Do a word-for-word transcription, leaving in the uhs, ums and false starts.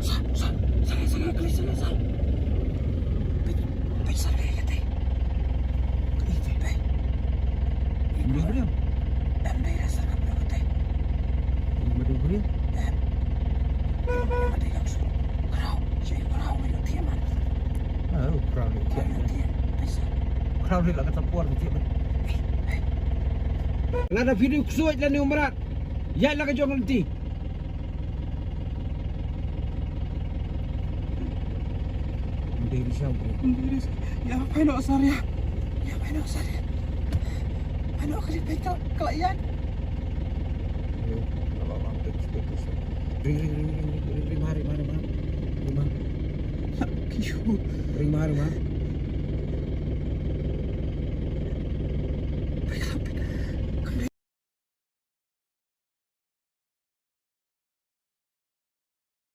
Sal, sal, sal, sal, sal, sal, sal. Peit, peit, sal, peit, peit. Peit, peit, peit. Em dei, em dei. Em dei, sal, em dei. Em dei, em dei. Em dei, em dei. Khraw, sha khraw, em dei, em dei. Ah, khraw, em dei. Em dei, peit, sal. Khraw, em dei, la kata por, em dei. Lada phi dei u ksuid lane u mrad, ïaid la ka jong lynti. Ym dei risau. Ym dei risau. Ïa, phai noh sar ïa. Ïa, phai noh sar ïa. Phai noh, ka dei, phai noh, ka la ïaid. Ring, ring, ring, ring, ring, ring, ma, ring, ma, ring, ma. Ring, ma. Ring, ma, ring, ma.